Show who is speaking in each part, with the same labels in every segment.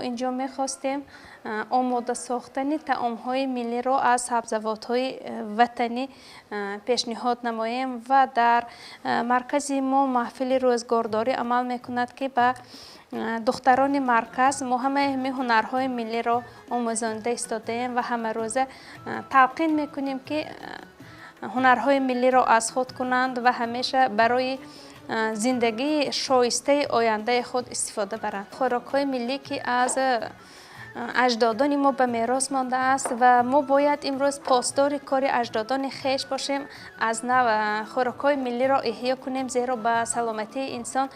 Speaker 1: Инҷо мехостем омода сохтани таомҳои миллиро аз сабзавотҳои ватанӣ пешниҳод намоем ва дар маркази мо маҳфили рӯзгордорӣ амал мекунад, ки ба духтарони марказ мо ҳамаи ҳамин ҳунарҳои миллиро омӯзонида истодаем ва ҳамарӯза талқин мекунем, ки ҳунарҳои миллиро аз худ кунанд ва ҳамеша барои зиндагии шоистаи ояндаи худ истифода баранд. Хӯрокҳои миллӣ, ки аз аҷдодони мо ба мерос мондааст, ва мо бояд имрӯз посдори кори аҷдодони хеш бошем, аз нав хӯрокҳои миллиро эҳё кунем, зеро ба саломатии инсон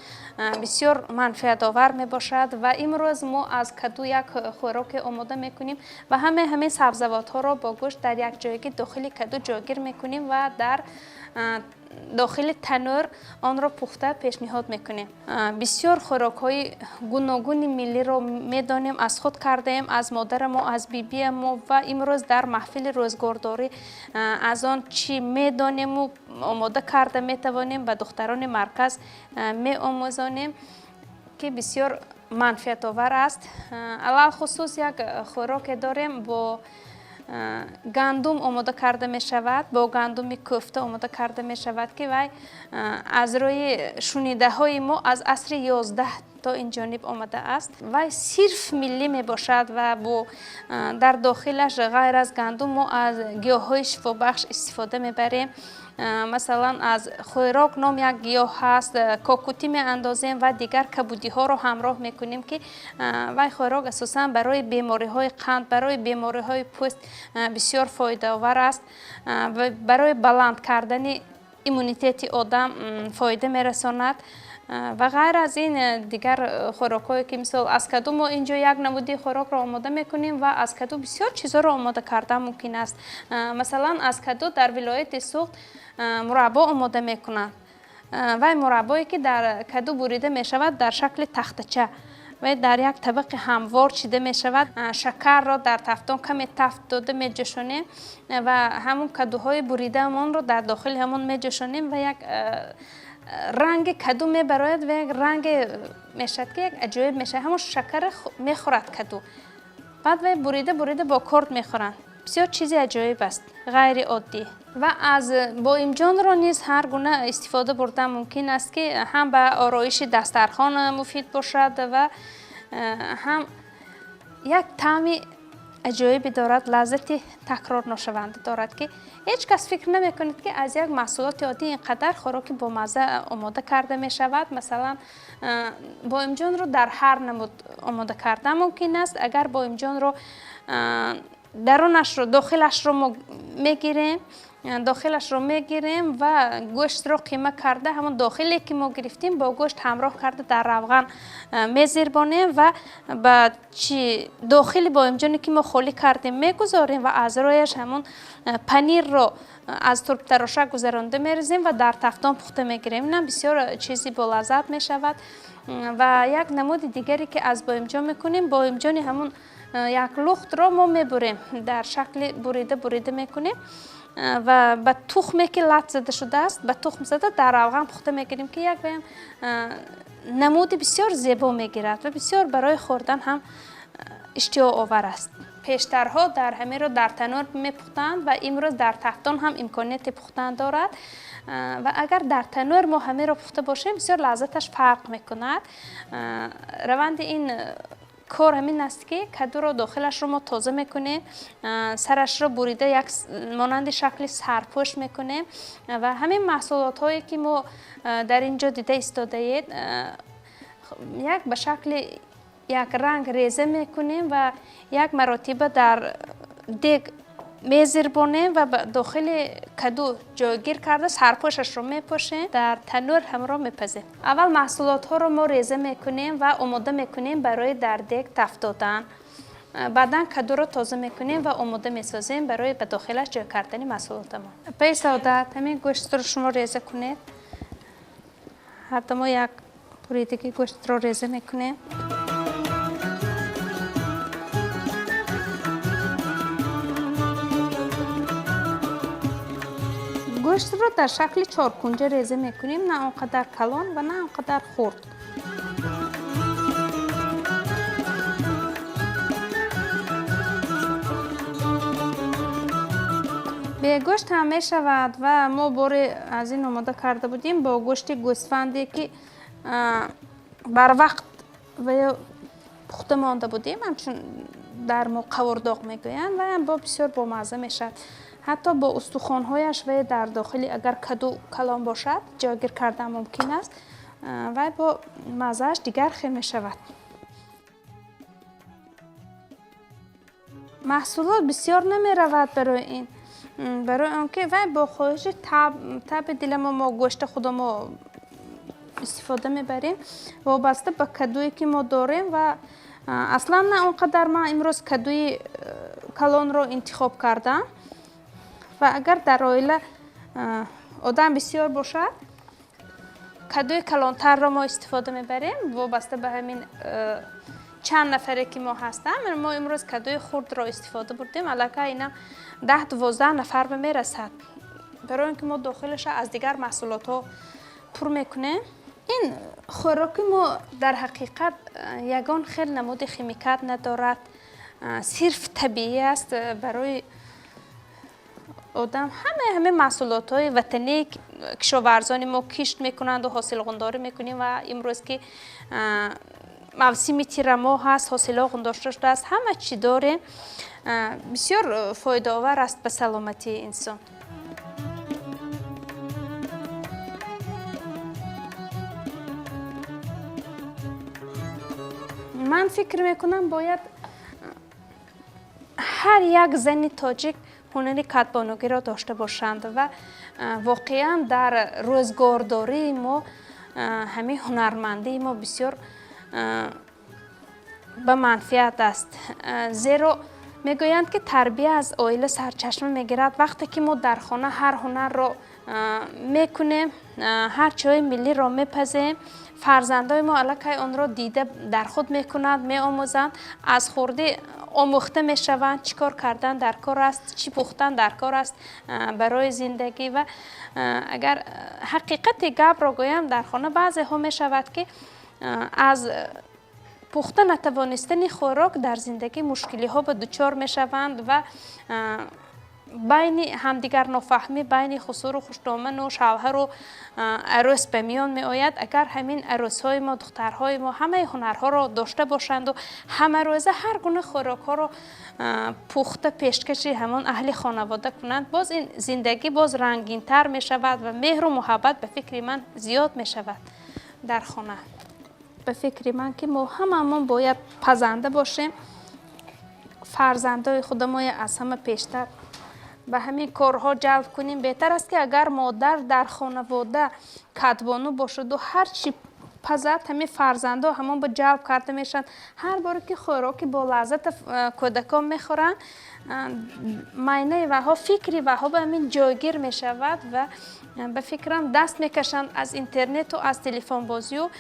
Speaker 1: бисёр манфиатовар мебошад. Ва имрӯз мо аз каду як хӯроке омода мекунем ва ҳамаи ҳамин сабзавотҳоро бо гӯшт дар як ҷойгӣ дохили каду ҷойгир мекунем ва дар дохили танӯр онро пухта пешниҳод мекунем. Бисёр хӯрокҳои гуногуни миллиро медонем, аз худ кардаем, аз модарамо, аз бибиямо, ва имрӯз дар маҳфили рӯзгордорӣ аз он чӣ медонему омода карда метавонем, ба духтарони марказ меомӯзонем, ки бисёр манфиатовар аст. Алалхусус як хӯроке дорем, бо гандум омода карда мешавад, бо гандуми кӯфта омода карда мешавад, ки вай аз рӯи шунидаҳои мо аз асри 11 то ин ҷониб омадааст. Вай сирф миллӣ мебошад ва бо дар дохилаш ғайр аз гандум мо аз гиёҳҳои шифобахш истифода мебарем. Масалан, аз хӯрок ном як гиёҳ ҳаст, кокутӣ меандозем ва дигар кабудиҳоро ҳамроҳ мекунем, ки вай хӯрок асосан барои бемориҳои қанд, барои бемориҳои пӯст бисёр фоидаовар аст ва барои баланд кардани иммунитети одам фоида мерасонад. Ва ғайр аз ин дигар хӯрокҳое, ки мисол аз каду мо инҷо як намуди хӯрокро омода мекунем ва аз каду бисёр чизҳоро омода кардан мумкин аст. Масалан, аз каду дар вилояти Суғд мураббо омода мекунанд. Вай мураббое, ки дар каду бурида мешавад дар шакли тахтача, вай дар як табақи ҳамвор чида мешавад. Шакарро дар тафтон каме тафт дода меҷӯшонем ва ҳамун кадуҳои буридаамонро дар дохили ҳамон меҷӯшонем ва як ранги каду мебарояд ва як ранге мешавад, ки як аҷоиб мешавад. Ҳамон шакара мехӯрад каду, баъд вай бурида бурида бо корд мехӯранд. Бисёр чизи аҷоиб аст, ғайриоддӣ. Ва аз боимҷонро низ ҳар гуна истифода бурдан мумкин аст, ки ҳам ба ороиши дастархон муфид бошад ва ҳам як таъми аҷоибе дорад, лаззати такрорношаванда дорад, ки ҳеҷ кас фикр намекунад, ки аз як маҳсулоти оддӣ ин қадар хӯроки бомазза омода карда мешавад. Масалан, боимҷонро дар ҳар намуд омода кардан мумкин аст. Агар боимҷонро дарунашро, дохилашро мо мегирем, дохилашро мегирем ва гӯштро қима карда, ҳамон дохиле, ки мо гирифтем, бо гӯшт ҳамроҳ карда дар равған мезирбонем ва ба чи дохили боимҷоне, ки мо холӣ кардем, мегузорем ва аз рӯяш ҳамон панирро аз турбтароша гузаронда мерезем ва дар тафтон пухта мегирем. Инам бисёр чизи болаззат мешавад. Ва як намуди дигаре, ки аз боимҷон мекунем, боимҷони ҳамон як лухтро мо мебурем, дар шакли бурида бурида мекунем ва ба тухме, ки лат зада шудааст, ба тухм зада дар равған пухта мегирем, ки як ваям намуди бисёр зебо мегирад ва бисёр барои хӯрдан ҳам иштиҳоовар аст. Пештарҳо дар ҳаминро дар танӯр мепухтанд ва имрӯз дар тафтон ҳам имконияти пухтан дорад. Ва агар дар танӯр мо ҳаминро пухта бошем, бисёр лаззаташ фарқ мекунад. Раванди ин кор ҳамин аст, ки кадуро дохилашро мо тоза мекунем, сарашро бурида як монанди шакли сарпӯш мекунем ва ҳамин маҳсулотҳое, ки мо дар ин ҷо дида истодаед, як ба шакли як ранг реза мекунем ва як маротиба дар дег мезирбонем ва ба дохили каду ҷойгир карда сарпӯшашро мепӯшем, дар танӯр ҳамро мепазем. Аввал маҳсулотҳоро мо реза мекунем ва омода мекунем барои дар дег тафт додан. Баъдан кадуро тоза мекунем ва омода месозем барои ба дохилаш ҷой кардани маҳсулотамон. Апаи Саодат, ҳамин гӯштро шумо реза кунед. Ҳарду мо як буридагӣ гӯштро реза мекунем. Гӯштро дар шакли чоркунҷа реза мекунем, на он қадар калон ва на он қадар хурд. Бегӯшт ҳам мешавад ва мо боре аз ин омода карда будем бо гӯшти гӯсфанде, ки барвақт ва ё пухта монда будем, ҳамчун дар мо қавурдоқ мегӯянд, ваям бо бисёр бомазза мешавад. Ҳатто бо устухонҳояш вай дар дохили, агар каду калон бошад, ҷойгир кардан мумкин аст, вай бо маззааш дигар хел мешавад. Маҳсулот бисёр намеравад барои ин, барои он ки вай бо хоҳиши таби дила мо гӯшти худамо истифода мебарем, вобаста ба кадуе ки мо дорем. Ва аслан на он қадар ман имрӯз кадуи калонро интихоб кардам. Ва агар дар оила одам бисёр бошад, кадуи калонтарро мо истифода мебарем, вобаста ба ҳамин чанд нафаре ки мо ҳастам. Мо имрӯз кадуи хурдро истифода бурдем, аллакай инам 10-12 нафар ба мерасад, барои он ки мо дохилаша аз дигар маҳсулотҳо пур мекунем. Ин хӯроки мо дар ҳақиқат ягон хел намуди химикат надорад, сирф табиӣ аст. Барои одам ҳамаи ҳамин маҳсулотҳои ватанӣ кишоварзони мо кишт мекунанду ҳосилғундорӣ мекунем. Ва имрӯз ки мавсими тирамоҳ ҳаст, ҳосилҳо ғундошта шудааст, ҳама чӣ дорем, бисёр фоидаовар аст ба саломатии инсон. Ман фикр мекунам, бояд ҳар як зани тоҷик ҳунари кадбонугиро дошта бошанд ва воқеан дар рӯзгордории мо ҳамин ҳунармандии мо бисёр ба манфиат аст, зеро мегӯянд, ки тарбия аз оила сарчашма мегирад. Вақте ки мо дар хона ҳар ҳунарро мекунем, ҳар чойи миллиро мепазем, фарзандои мо аллакай онро дида дар худ мекунанд, меомӯзанд, аз хурдӣ омӯхта мешаванд, чӣ кор кардан дар кор аст, чӣ пухтан дар кор аст барои зиндагӣ. Ва агар ҳақиқати гапро гӯям, дар хона баъзеҳо мешавад, ки аз пухта натавонистани хӯрок дар зиндагӣ мушкилиҳо ба дучор мешаванд ва байни ҳамдигар нофаҳмӣ байни хусуру хушдоману шавҳару арӯс ба миён меояд. Агар ҳамин арӯсҳои мо, духтарҳои мо ҳамаи ҳунарҳоро дошта бошанду ҳамарӯза ҳар гуна хӯрокҳоро пухта пешкаши ҳамон аҳли хонавода кунанд, боз ин зиндагӣ боз рангинтар мешавад ва меҳру муҳаббат, ба фикри ман, зиёд мешавад дар хона. Ба фикри ман, ки мо ҳамамон бояд пазанда бошем, фарзандои худамоя аз ҳама пештар ба ҳамин корҳо ҷалб кунем. Беҳтар аст, ки агар модар дар хонавода кадбону бошаду ҳар чӣ пазад, ҳамин фарзандо ҳамон ба ҷалб карда мешаванд. Ҳар боре ки хӯроки бо лаззата кӯдакон мехӯранд, майнаи ваҳо, фикри ваҳо ба ҳамин ҷойгир мешавад ва ба фикрам, даст мекашанд аз интернету аз телефонбозию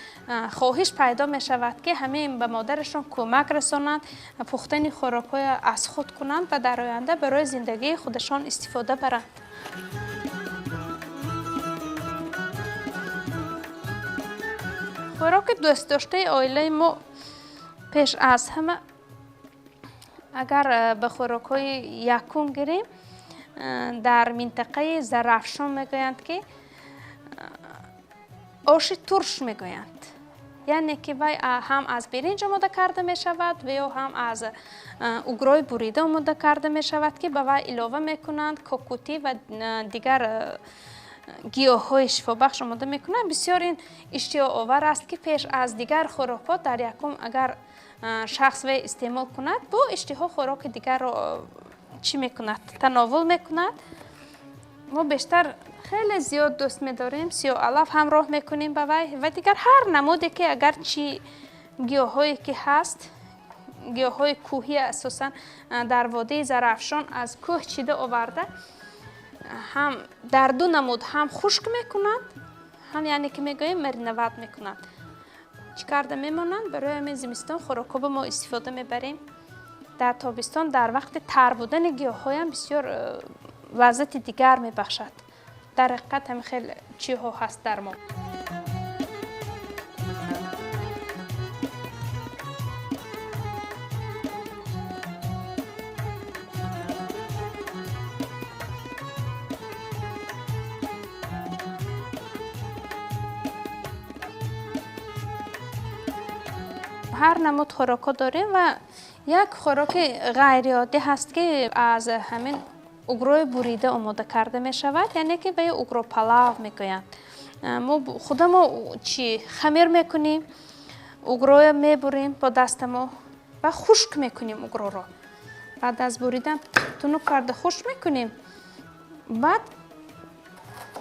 Speaker 1: хоҳиш пайдо мешавад, ки ҳамин ба модарашон кӯмак расонанд, пухтани хӯрокҳоя аз худ кунанд ва дар оянда барои зиндагии худашон истифода баранд. Хӯроки дӯстдоштаи оилаи мо пеш аз ҳама, агар ба хӯрокҳои якум гирем, дар минтақаи Зарафшон мегӯянд, ки оши турш мегӯянд, яъне ки вай ҳам аз биринҷ омода карда мешавад ва ё ҳам аз угрои бурида омода карда мешавад, ки ба вай илова мекунанд кокутӣ ва дигар гиёҳҳои шифобахш омода мекунанд. Бисёр ин иштиҳоовар аст, ки пеш аз дигар хӯрокҳо дар якум агар шахс вай истеъмол кунад, бо иштиҳо хӯроки дигарро чӣ мекунад, тановул мекунад. Мо бештар хеле зиёд дӯст медорем, сиёҳалаф ҳамроҳ мекунем ба вай ва дигар ҳар намуде ки агар чӣ гиёҳҳое ки ҳаст, гиёҳҳои кӯҳӣ, асосан дар водии Зарафшон аз кӯҳ чида оварда, ҳам дар ду намуд ҳам хушк мекунанд, ҳам, яъне ки мегӯем, мариновать мекунанд, чӣ карда мемонанд. Барои ҳамин зимистон хӯрокҳо ба мо истифода мебарем. Дар тобистон, дар вақти тар будани гиёҳҳоям, бисёр лаззати дигар мебахшад. Дар ҳақиқат ҳамин хел чиҳо ҳаст дар мо. Ҳар намуд хӯрокҳо дорем ва як хӯроки ғайриоддӣ ҳаст, ки аз ҳамин угрои бурида омода карда мешавад, яъне ки ба угропалав мегӯянд. Мо худамо чӣ хамир мекунем, угроя мебурем бо дастамо ва хушк мекунем угроро. Баъд аз буридан тунук карда хушк мекунем. Баъд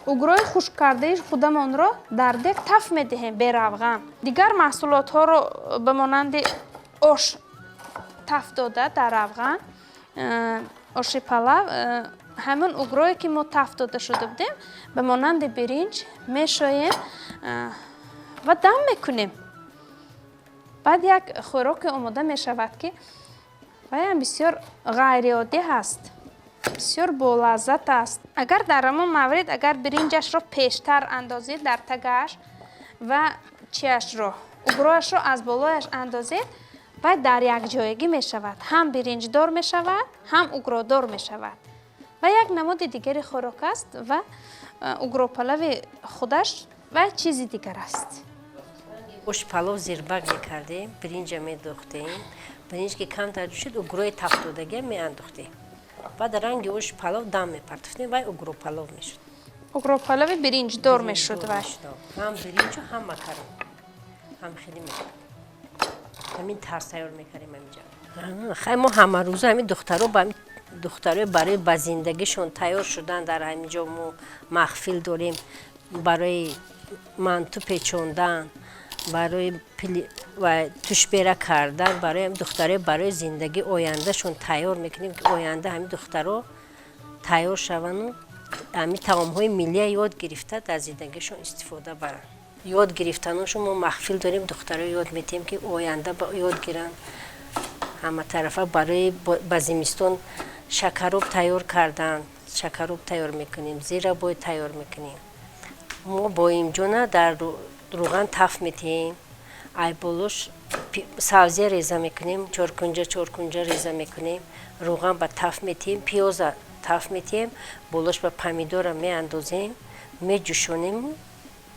Speaker 1: угрои хушккардаи худамонро дар дег таф медиҳем беравған. Дигар маҳсулотҳоро ба монанди ош таф дода дар равған, оши палав, ҳамон угрое ки мо таф дода шуда будем, ба монанди биринҷ мешоем ва дам мекунем. Баъд як хӯроке омода мешавад, ки ваям бисёр ғайриоддӣ ҳаст, бисёр болаззат аст. Агар дар ҳамон маврид агар биринҷашро пештар андозед дар тагаш ва чиашро, угрояшро аз болояш андозед, вай дар якҷоягӣ мешавад, ҳам биринҷдор мешавад, ҳам угродор мешавад ва як намуди дигари хӯрок аст ва угропалави худаш вай чизи дигар аст.
Speaker 2: Оши палов зирбак мекардем, биринҷа медохтем. Биринҷ ки камтар ҷӯшид, угрои тафтодагия меандохтем. Баъд ранги оши палов дам мепартофтем, вай угропалов мешуд.
Speaker 1: Угропалави биринҷдор мешуд вай.
Speaker 2: Ҳам биринҷу, ҳам макарон, ҳам хеле мекард. Ҳамин тарз тайёр мекардем ҳаминҷа. Хай, мо ҳамарӯза ҳамин духтаро, ба духтарои барои ба зиндагишон тайёр шудан, дар ҳамин ҷо мо маҳфил дорем барои манту печондан, барои тушбера кардан. Барои духтарои барои зиндагии ояндашон тайёр мекунем, ки оянда ҳамин духтаро тайёр шавану ҳамин таомҳои миллия ёд гирифта, дар зиндагишон истифода баранд. Ёд гирифтаношо мо маҳфил дорем, духтаро ёд медиҳем, ки оянда ёд гиранд. Ҳаматарафа барои ба зимистон шакароб тайёр кардан, шакароб тайёр мекунем, зирабой тайёр мекунем. Мо боимҷона дар рӯған таф медиҳем, айболош сабзия реза мекунем, чоркунҷа чоркунҷа реза мекунем, рӯған ба таф медиҳем, пиёза таф медиҳем, болош ба помидора меандозем, меҷӯшонем,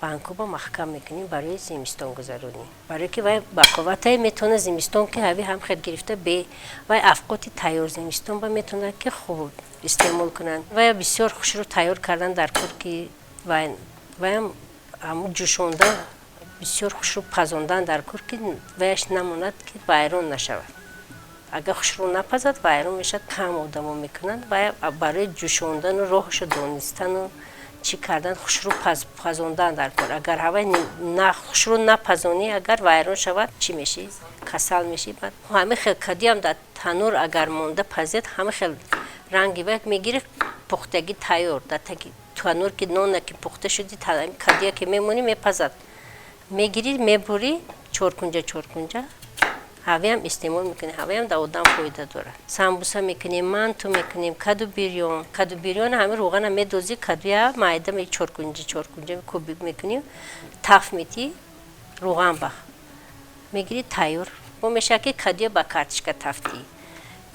Speaker 2: банкоба маҳкам мекунем барои зимистонгузаронӣ, барое ки вай бақувватае, метавонад зимистон ки ҳави ҳам хел гирифта бе вай афқоти тайёр зимистон ба метавонад ки хуб истеъмол кунанд. Вай бисёр хушрӯ тайёр кардан дар кор, ки ваям ҳамун ҷӯшонда, бисёр хушрӯ пазондан дар кор, ки ваяш намонад, ки вайрон нашавад. Агар хушрӯ напазад, вайрон мешавад. Кам одамо мекунанд. Вай барои ҷӯшондану роҳашо донистану чӣ кардан, хушрӯ пазондан дар кор. Агар ҳавай хушрӯ напазонӣ, агар вайрон шавад, чӣ мешӣ? Касал мешӣ. Баъд ҳамин хел кадиам дар танур агар монда пазед, ҳамин хел ранги вай мегирифт, пухтагӣ тайёр. Дар таги танур ки нона ки пухта шуди, кадия ки мемонӣ, мепазад, мегирӣ, мебурӣ чоркунҷа чоркунҷа, ҳавиам истеъмол мекунем, ҳавиам дар одам фоида дорад. Самбуса мекунем, манту мекунем, каду бирён. Каду бирён ҳамин рӯғана медозӣ, кадуя майда чоркунҷа чоркунҷа кубик мекунӣ, таф метӣ, рӯған бах мегирӣ, тайёр. Бо мешавад, ки кадуя ба картишка тафтӣ.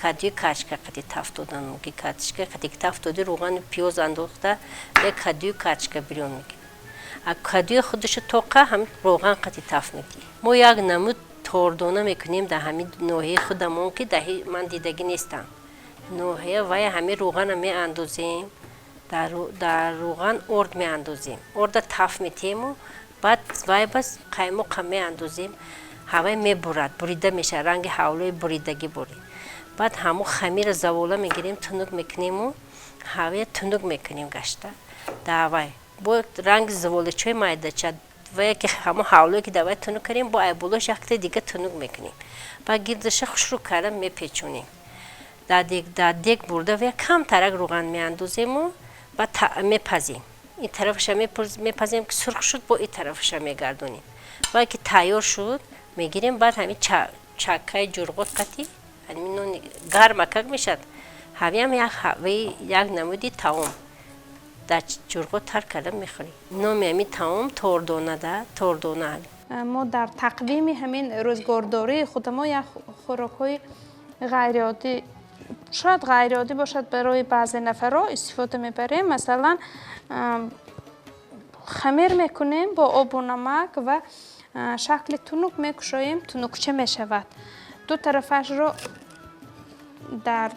Speaker 2: Кадуи картишка қати таф додан мумкин. Картишка қати таф додӣ, рӯғану пиёз андохта, як кадуи картишка бирён мекунӣ. А кадуи худашо тоқа ҳамин рӯған қати таф метӣ. Мо як намуд тордона мекунем дар ҳамин ноҳияи худамон, ки даҳи ман дидагӣ нестам ноҳия. Вай ҳамин рӯғана меандозем, дар рӯған орд меандозем, орда таф метиҳему баъд вай бас қаймоқа меандозем. Ҳавай мебурад, бурида мешавад, ранги ҳавлои буридагӣ бурид. Баъд ҳамун хамира завола мегирем, тунук мекунему, ҳавая тунук мекунем гашта давай бо ранги заволачои майдача. Вая ки ҳамон ҳавлое ки давай тунук кардем, бо айболош якта дига тунук мекунем. Баъд гирдаша хушрӯ карда мепечонем, дар дег бурда, вая камтарак рӯған меандозему баъд мепазем. Ин тарафаша мепазем, ки сурх шуд, бо ин тарафаша мегардонем. Вай ки тайёр шуд, мегирем, баъд ҳамин чаккаи ҷурғот қати ҳамин нони гармакак мешавад. Ҳавиам як намуди таом, дар ҷурғот тар карда мехӯрем. Номи ҳамин таом тордона да тордона.
Speaker 1: Мо дар тақвими ҳамин рӯзгордории худамо як хӯрокҳои ғайриоддӣ, шояд ғайриоддӣ бошад барои баъзе нафарҳо, истифода мебарем. Масалан, хамир мекунем бо обу намак ва Шакли тунук мекушоем, тунукча мешавад. Ду тарафашро дар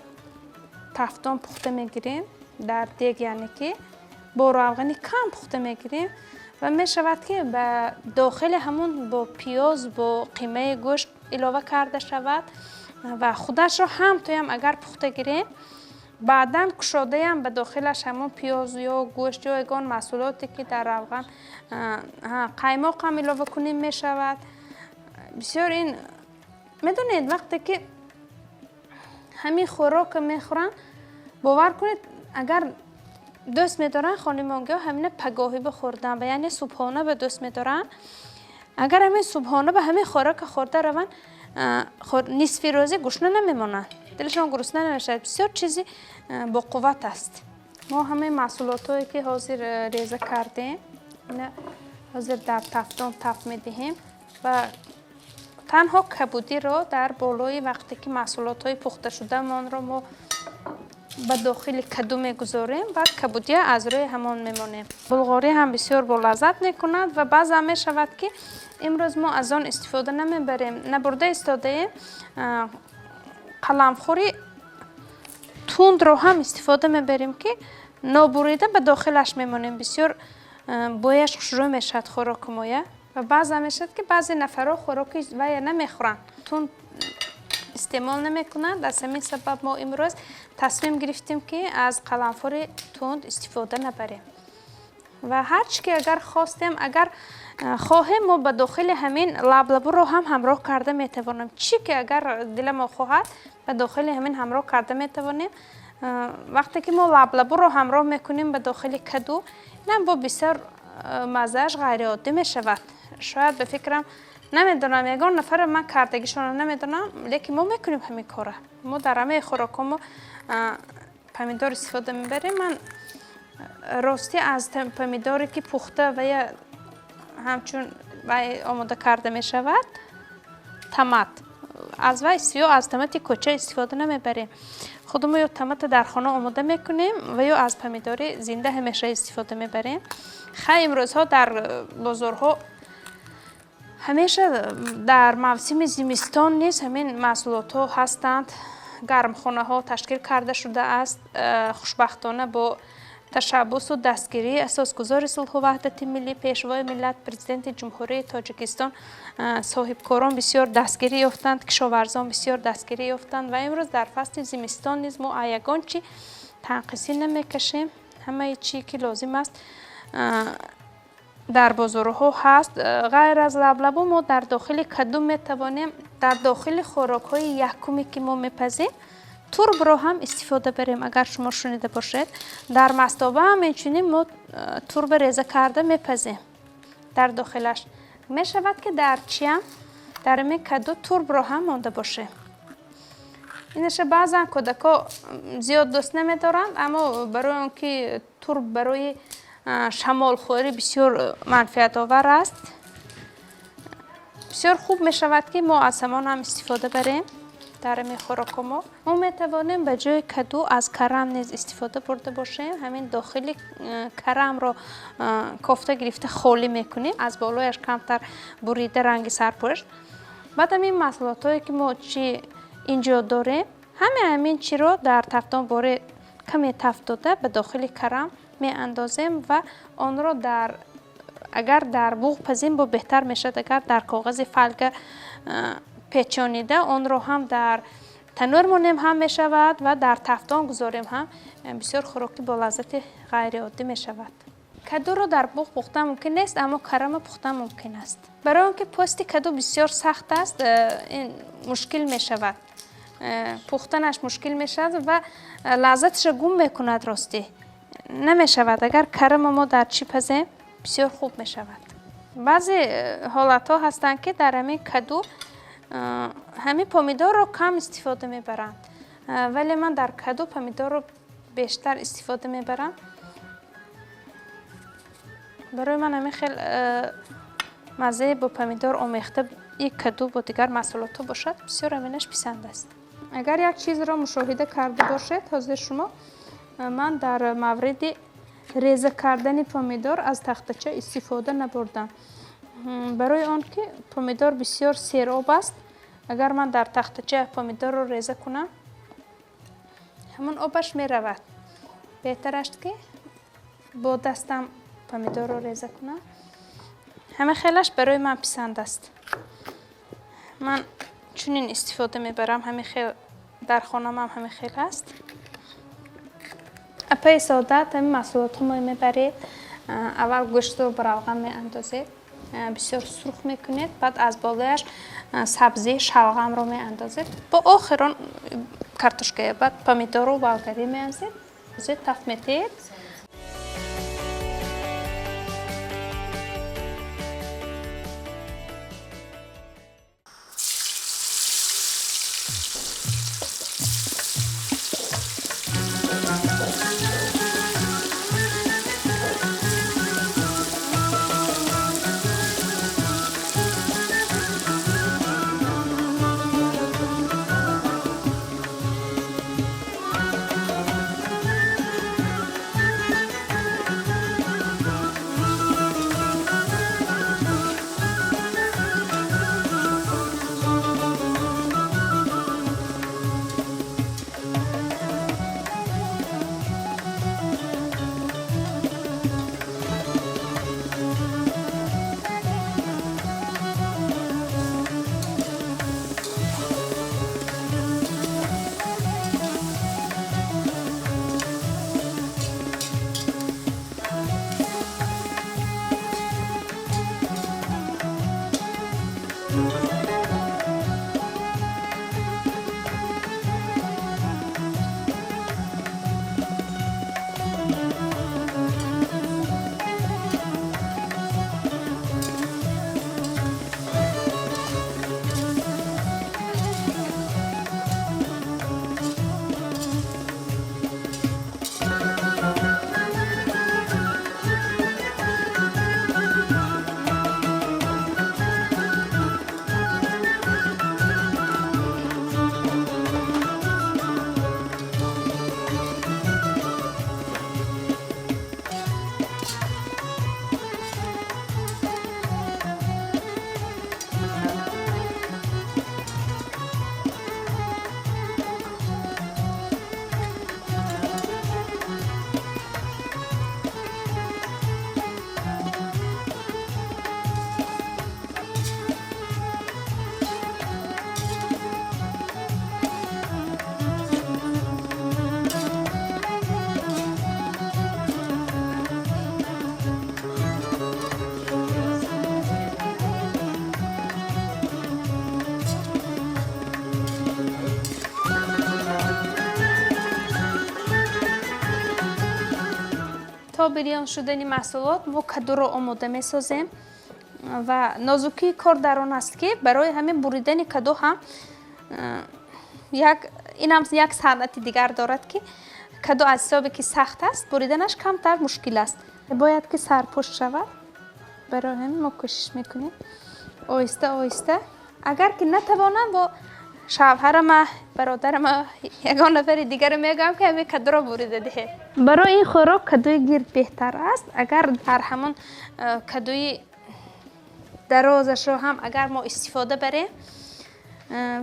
Speaker 1: тафтон пухта мегирем, дар дег, яъне ки бо равғани кам пухта мегирем ва мешавад, ки ба дохили ҳамун бо пиёз, бо қимаи гӯшт илова карда шавад ва худашро ҳамтоям агар пухта гирем, баъдан кушодаям ба дохилаш ҳамон пиёз ё гӯшт ё ягон маҳсулоте, ки дар равған, қаймоқ ҳам илова кунем, мешавад. Бисёр ин, медонед, вақте ки ҳамин хӯрокро мехӯранд, бовар кунед, агар дӯст медоранд, хонумонгиҳо ҳамина пагоҳӣ бихӯрдан ва яъне субҳона ба дӯст медоранд. Агар ҳамин субҳона ба ҳамин хӯрока хӯрда раванд, нисфи рӯзӣ гушна намемонанд, дилашон гурусна намешавад. Бисёр чизи боқувват аст. Мо ҳамаи маҳсулотҳое, ки ҳозир реза кардем, ина ҳозир дар тафтон тафт медиҳем ва танҳо кабудиро дар болои, вақте ки маҳсулотҳои пухташудамонро мо ба дохили каду мегузорем, баъд кабудия аз рӯи ҳамон мемонем. Булғорӣ ҳам бисёр болаззат мекунад ва баъзан мешавад, ки имрӯз мо аз он истифода намебарем, набурда истодаем, қаламфури тундро ҳам истифода мебарем, ки нобурида ба дохилаш мемонем. Бисёр бӯяш хушрӯ мешавад хӯроки моя. Ва баъзан мешавад, ки баъзе нафарҳо хӯроки вая намехӯранд, тунд истеъмол намекунанд. Аз ҳамин сабаб мо имрӯз тасмим гирифтем, ки аз қаламфури тунд истифода набарем. Ва ҳар чӣ ки агар хостем, агар хоҳем, мо ба дохили ҳамин лаблабуро ҳам ҳамроҳ карда метавонем. Чӣ ки агар диламон хоҳад, ба дохили ҳамин ҳамроҳ карда метавонем. Вақте ки мо лаблабуро ҳамроҳ мекунем ба дохили каду, инам бо бисёр маззааш ғайриоддӣ мешавад. Шояд, ба фикрам, намедонам, ягон нафара ман кардагишонро намедонам, лекин мо мекунем ҳамин кора. Мо дар ҳамаи хӯрокҳо мо помидор истифода мебарем. Ман ростӣ аз помидоре, ки пухта ва я ҳамчун вай омода карда мешавад, томат, аз вай ё аз томати кӯча истифода намебарем. Худамо ё томата дар хона омода мекунем ва ё аз помидори зинда ҳамеша истифода мебарем. Хай, имрӯзҳо дар бозорҳо ҳамеша дар мавсими зимистон низ ҳамин маҳсулотҳо ҳастанд, гармхонаҳо ташкил карда шудааст. Хушбахтона, бо ташаббусу дастгирии асосгузори сулҳу ваҳдати миллӣ, Пешвои миллат, Президенти Ҷумҳурии Тоҷикистон, соҳибкорон бисёр дастгирӣ ёфтанд, кишоварзон бисёр дастгирӣ ёфтанд ва имрӯз дар фасли зимистон низ мо ягон чӣ танқисӣ намекашем. Ҳамаи чӣ ки лозим аст, дар бозорҳо ҳаст. Ғайр аз лаблабу, мо дар дохили каду метавонем, дар дохили хӯрокҳои якуме, ки мо мепазем, турбро ҳам истифода барем. Агар шумо шунида бошед, дар мастоба ҳам инчунин мо турба реза карда мепазем дар дохилаш. Мешавад, ки дар чиам, дар ҳамин каду турбро ҳам монда бошем. Инаша баъзан кӯдако зиёд дӯст намедоранд, аммо барои он ки турб барои шамолхӯрӣ бисёр манфиатовар аст, бисёр хуб мешавад, ки мо аз ҳамон ҳам истифода барем дар ҳамин хӯрокҳо. Мо метавонем ба ҷои каду аз карам низ истифода бурда бошем. Ҳамин дохили карамро кофта гирифта, холӣ мекунем, аз болояш камтар бурида, ранги сарпӯшт. Баъд ҳамин маҳсулотҳое, ки мо чӣ инҷо дорем, ҳамаи ҳамин чиро дар тафтон боре каме тафт дода, ба дохили карам меандозем ва онро дар, агар дар буғ пазем, бо беҳтар мешавад. Агар дар коғази фольга печонида, онро ҳам дар танӯр монем, ҳам мешавад ва дар тафтон гузорем ҳам, бисёр хӯроки болаззати ғайриоддӣ мешавад. Кадуро дар буғ пухтан мумкин нест, аммо карама пухтан мумкин аст. Барои он ки пӯсти каду бисёр сахт аст, ин мушкил мешавад, пухтанаш мушкил мешавад ва лаззаташро гум мекунад. Ростӣ, намешавад. Агар карама мо дар чӣ пазем, бисёр хуб мешавад. Баъзе ҳолатҳо ҳастанд, ки дар ҳамин каду ҳамин помидорро кам истифода мебаранд, вале ман дар каду помидорро бештар истифода мебарам. Барои ман ҳамин хел маззаи бо помидор омехта ик каду бо дигар маҳсулотҳо бошад, бисёр ҳаминаш писанд аст. Агар як чизро мушоҳида карда бошед ҳозир шумо, ман дар мавриди реза кардани помидор аз тахтача истифода набурдам. Барои он ки помидор бисёр сероб аст, агар ман дар тахтача помидорро реза кунам, ҳамон обаш меравад. Беҳтар аст ки бо дастам помидорро реза кунам. Ҳама хелаш барои ман писанд аст. Ман чунин истифода мебарам, ҳамин хел дар хонамам ҳамин хел аст. Апаи Саодат, ҳамин маҳсулотҳо мо мебаред, аввал гӯштро ба равған меандозед, бисёр сурх мекунед, баъд аз болояш сабзии шалғамро меандозед, бо охирон картошкая, баъд помидору болгарӣ меандозед, тафт метиҳед. То бирён шудани маҳсулот мо кадуро омода месозем ва нозукии кор дар он аст, ки барои ҳамин буридани каду ҳам инам як санъати дигар дорад, ки каду аз ҳисобе ки сахт аст, буриданаш камтар мушкил аст. Бояд ки сарпӯш шавад. Барои ҳамин мо кӯшиш мекунем оҳиста оҳиста. Агар ки натавонам, бо шавҳарама, бародарама, ягон нафари дигаро мегӯям, ки ҳамин кадуро бурида диҳед. Барои ин хӯрок кадуи гирд беҳтар аст. Агар дар ҳамон кадуи дарозашро ҳам агар мо истифода барем,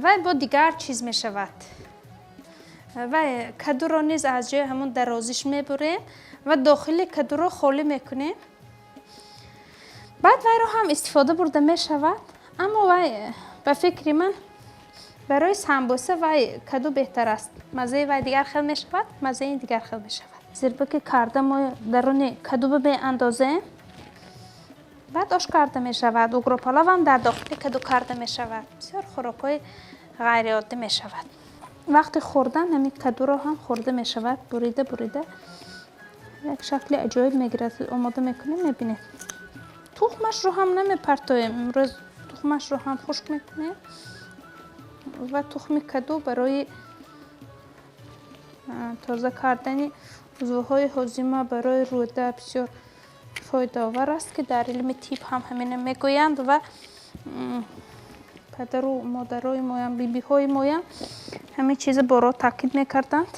Speaker 1: вай бо дигар чиз мешавад. Вай кадуро низ аз ҷои ҳамон дарозиш мебурем ва дохили кадуро холӣ мекунем. Баъд вайро ҳам истифода бурда мешавад, аммо вай ба фикри ман барои самбуса вай каду беҳтар аст. Маззаи вай дигар хел мешавад, маззаи ин дигар хел мешавад. Зирбаки карда мо даруни каду меандозем, баъд ош карда мешавад. Угропалавам дар дохили каду карда мешавад. Бисёр хӯрокҳои ғайриоддӣ мешавад. Вақти хӯрдан ҳамин кадуро ҳам хӯрда мешавад, бурида бурида як шакли аҷоиб мегирад. Омода мекунем, мебинед. Тухмашро ҳам намепартоем. Имрӯз тухмашро ҳам хушк мекунем ва тухми каду барои тоза кардани узвҳои ҳозима, барои рӯда бисёр фоидаовар аст, ки дар илми тиб ҳам ҳамина мегӯянд ва падару модарои моям, бибиҳои моям ҳамин чиза борҳо таъкид мекарданд.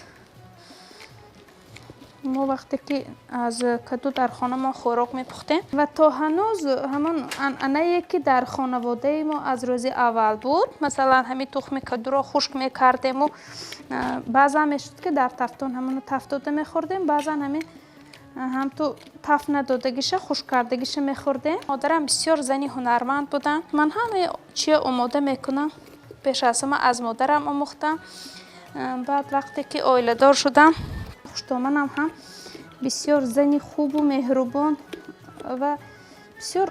Speaker 1: Мо вақте ки аз каду дар хона мо хӯрок мепухтем ва то ҳанӯз ҳамон анъанае ки дар хонаводаи мо аз рӯзи аввал буд, масалан ҳамин тухми кадуро хушк мекардему, баъзан мешуд ки дар тафтон ҳамоно тафт дода мехӯрдем, баъзан ҳамин ҳамту тафт надодагиша, хушк кардагиша мехӯрдем. Модарам бисёр зани ҳунарманд буданд. Ман ҳамаи чия омода мекунам, пеш аз ҳама аз модарам омӯхтам. Баъд вақте ки оиладор шудам, хуштоманам ҳам бисёр зани хубу меҳрубон ва бисёр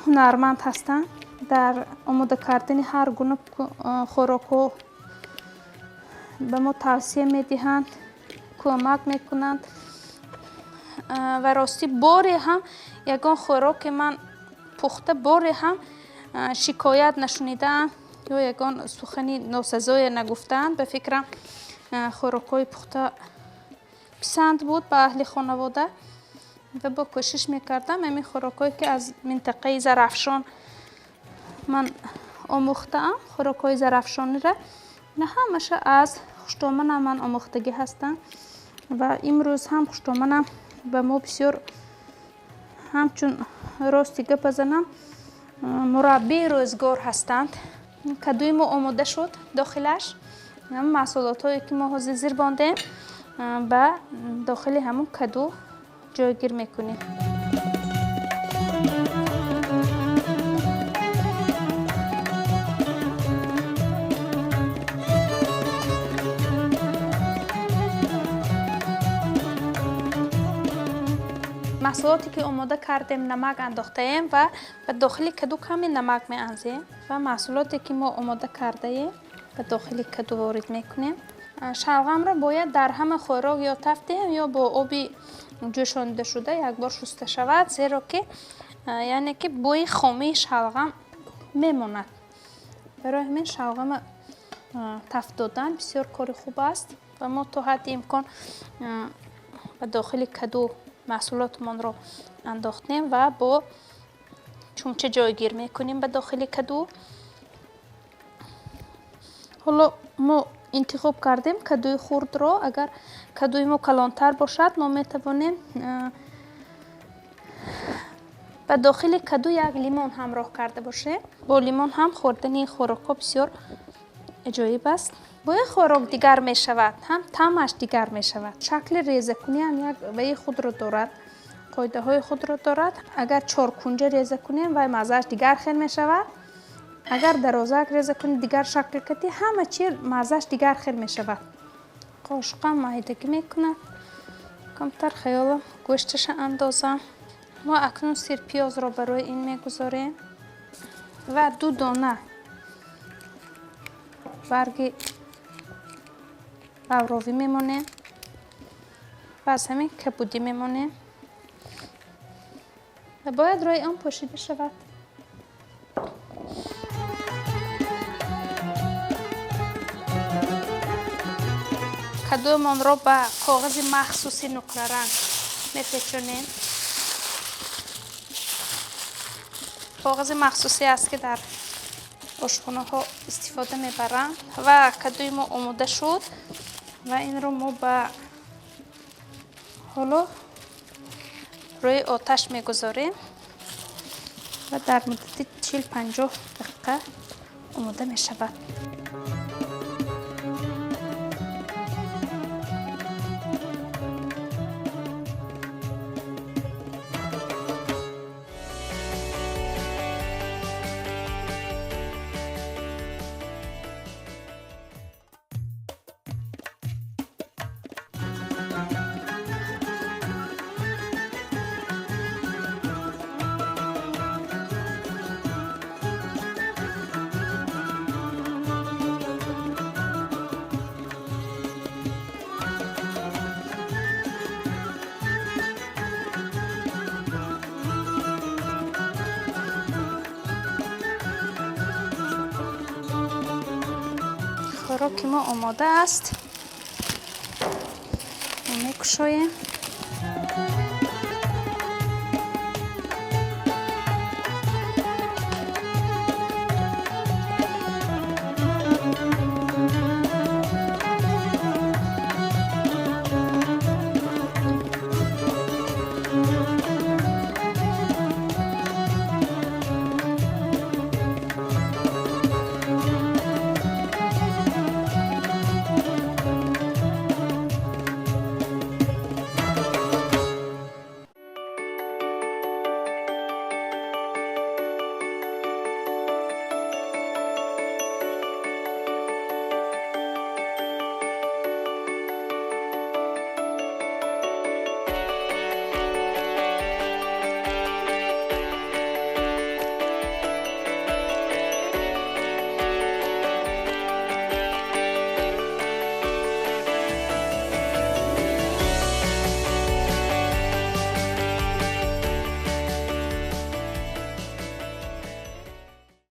Speaker 1: ҳунарманд ҳастанд дар омода кардани ҳар гуна хӯрокҳо ба мо тавсия медиҳанд, кӯмак мекунанд. Ва ростӣ боре ҳам ягон хӯроке ман пухта, боре ҳам шикоят нашунидаам ё ягон сухани носазое нагуфтаанд. Ба фикрам, хӯрокҳои пухта писанд буд ба аҳли хонавода ва бо кӯшиш мекардам ҳамин хӯрокҳое ки аз минтақаи Зарафшон ман омӯхтаам, хӯрокҳои зарафшонира, на ҳамаша аз хуштоманам ман омӯхтагӣ ҳастам. Ва имрӯз ҳам хуштоманам ба мо бисёр ҳамчун, рости гапа занам, мураббии рӯзгор ҳастанд. Кадуи мо омода шуд. Дохилаш маҳсулотҳое ки мо ҳозир зир бондем, ба дохили ҳамон каду ҷойгир мекунем. Маҳсулоте ки омода кардем, намак андохтаем ва ба дохили каду каме намак меанзем ва маҳсулоте ки мо омода кардаем, ба дохили каду ворид мекунем. Шалғамро бояд дар ҳама хӯрок ё тафт диҳем, ё бо оби ҷӯшонидашуда якбор шуста шавад, зеро ки яъне ки бӯи хомии шалғам мемонад. Барои ҳамин шалғама тафт додан бисёр кори хуб аст. Ва мо то ҳадди имкон ба дохили каду маҳсулотмонро андохтем ва бо чумча ҷойгир мекунем ба дохили каду. Ҳоло мо интихоб кардем кадуи хурдро. Агар кадуи мо калонтар бошад, мо метавонем ба дохили каду як лимон ҳамроҳ карда бошем. Бо лимон ҳам хӯрдани ин хӯрокҳо бисёр аҷоиб аст. Бӯи хӯрок дигар мешавад, ҳам таъмаш дигар мешавад. Шакли резакунӣ ҳам як ваи худро дорад, қоидаҳои худро дорад. Агар чоркунҷа реза кунем, вай маззааш дигар хел мешавад. Агар дарозак реза кунем, дигар шакл кати, ҳама чи маззааш дигар хел мешавад. Қошуқам майдагӣ мекунад, камтар хаёлам гӯшташа андозам. Мо акнун сирпиёзро барои ин мегузорем ва 2 дона барги лавровӣ мемонем ва аз ҳамин кабудӣ мемонем ва бояд рӯи он пӯшида шавад. Кадуамонро ба коғази махсуси нуқраранг мепечонем. Коғази махсусе аст ки дар ошхонаҳо истифода мебаранд. Ва кадуи мо омода шуд ва инро мо ба ҳоло рӯи оташ мегузорем ва дар муддати 40-50 дақиқа омода мешавад. Хӯроки мо омода аст. Мо мекушоем.